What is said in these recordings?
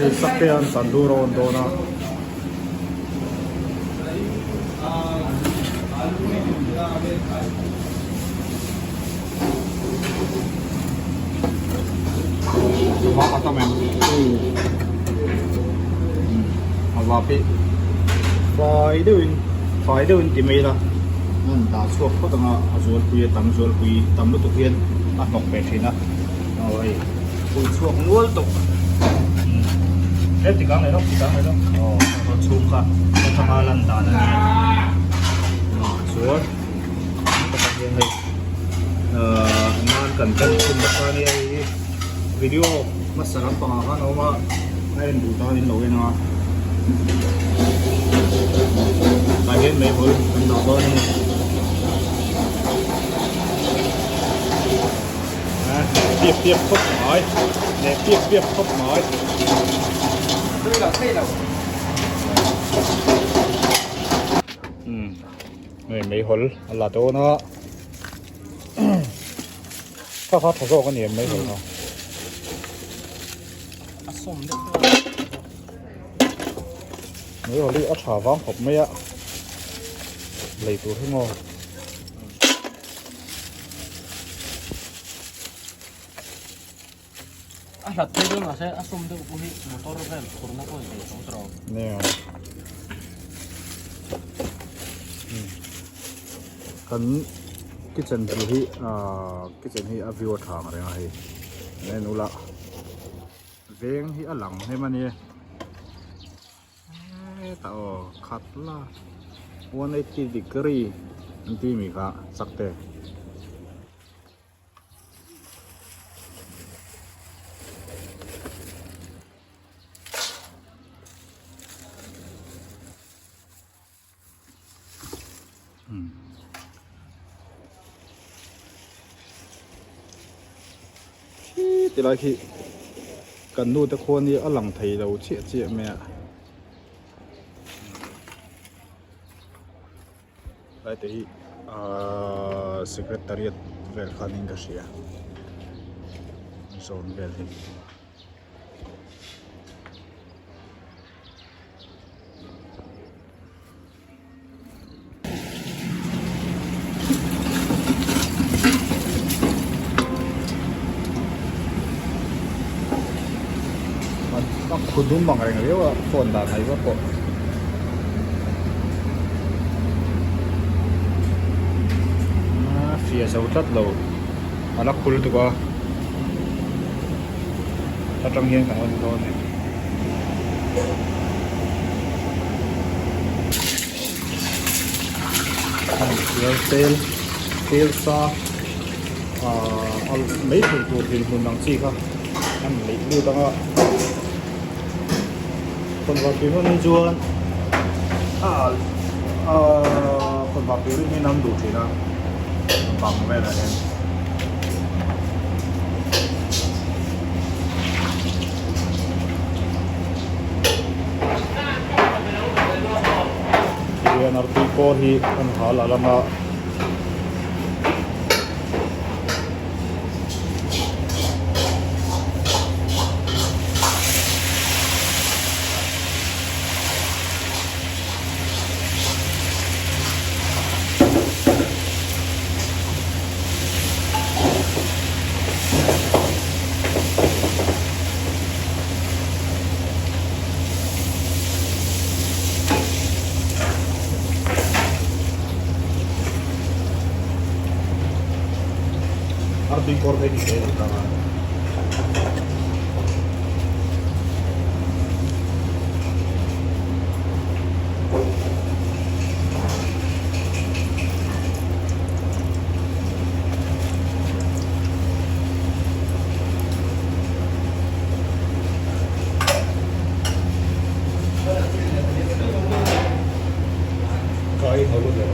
Hei sakte an tandoor a awn dawn a. Fai deuhin fai deuhin ti mai ila an dah chhuak phawt anga a zualpui a tam zualpui tam lutuk hian a hnawk ve thin a aw hei pui chhuak nual tawh tlem tikang leh lawk tikang leh lawk aw a chhung kha atanga lan dan a ni a chuan takah hian hei ahh nan kan kan chhun nasa ania hei hi video hmasa lampangah khan a awm a a en duh tan in lo en a tah hian meihawl kan dah dawn a ni a piap piap khawp mai leh piap piap khawp mai. Hei meihawl a la dawn a kha kha tha zawk a ni em meihawl kha a sawm deuh meihawl hi a tha vang khawp mai a lei tur hi maw A hlat phei dawn mahse a sawm deuh pawh hi motor vel phurna pawh in ei tho tawh. Nia. Kan kitchen view hi ah kitchen hi a view a tha ang reng a hei. En ula veng hi a lang hnem a nia. Hetah aw khat la 180 degree an ti mi kha chak te. Khi tilai khi kan nu te khuan hi a lang thei lo chiah chiah mai a. Lai te hi ahh secretariat vel khan in ka hria zawn vel hi. A khu dum ang reng riau a phone dan hai vak pawh. A fia zo tlat lo a la khul tuk a atang hian kan en dawn a ni. Tel tel sa ahh mai thei tur dinhmun ang chi kha an neih lut ang a khawnvar tui hmun hi chuan ahh ahh khawnvar tui rim hi an duh thin a bang velah hian. Tihian artui pawh hi an hal a lama Artui kawr phei ni se a tang a. Kai ho lut leh.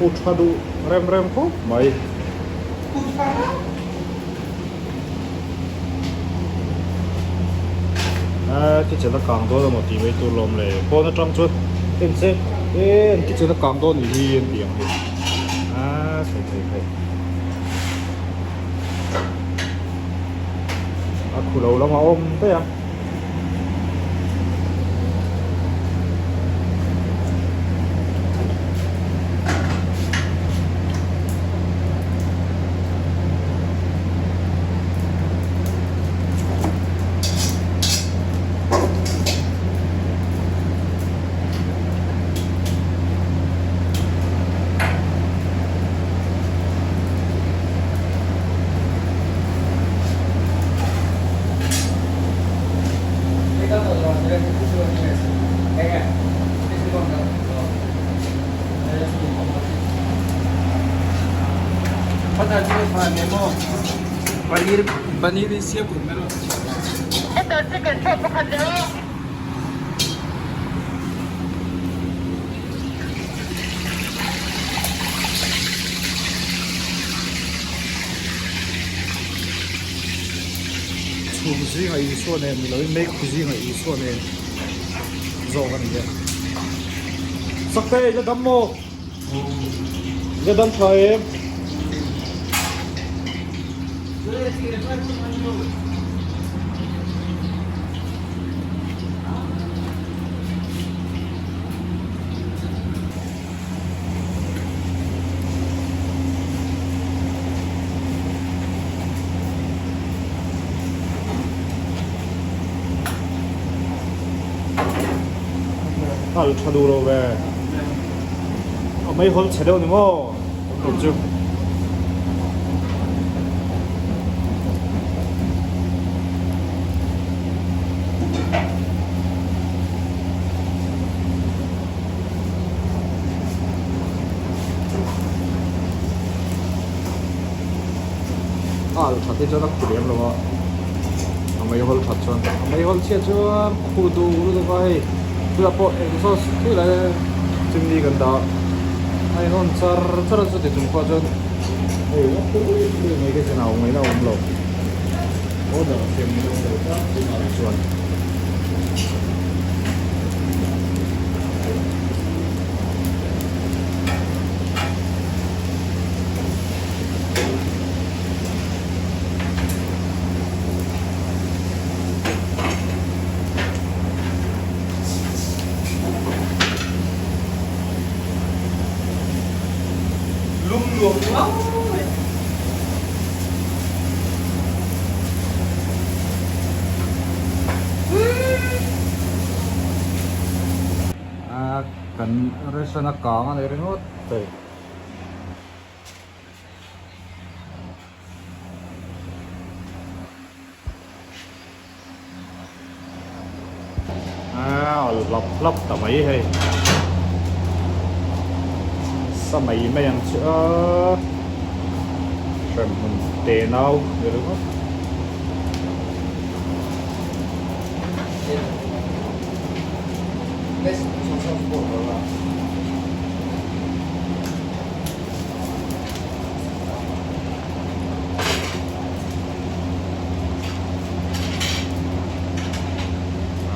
Khu tha duh rem rem khawp mai. A kitchen a kang dawn emaw tih mai tur lawm le pawn atang chuan en che e an kitchen a kang dawn nih hi an tih ang hi a thei thei thei a khu lo lamah a awm daih a. Chhum zinga Isua nen ni loin meikhu zinga Isua nen zawk a ni e. Sakte i la dam maw? I la dam tha em? Al tha duh lo ve. A meihawl chhe deuh ni maw? Kan chu. A al that hi chuan a khu lem lo a a meihawl that chuan a meihawl chhiat chuan khu duh lutuk a hei chutah pawh exhaust thui lai chimney kan dah a a inhawn char char a chuti chung pawh chuan hei a khu luih luih mai kha chuan a awm ngaihna a awm lo order a siam ngaihna a awm lo tlat tunah hi chuan. Lum nuam ngau mai. A kan ration a kang a ni ringawt thei. A hlap hlap ta mai hei sa mai mai ang chu a hremhmun te nau ni ringawt.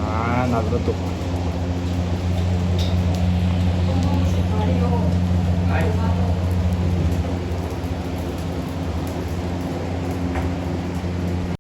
A nalh lutuk.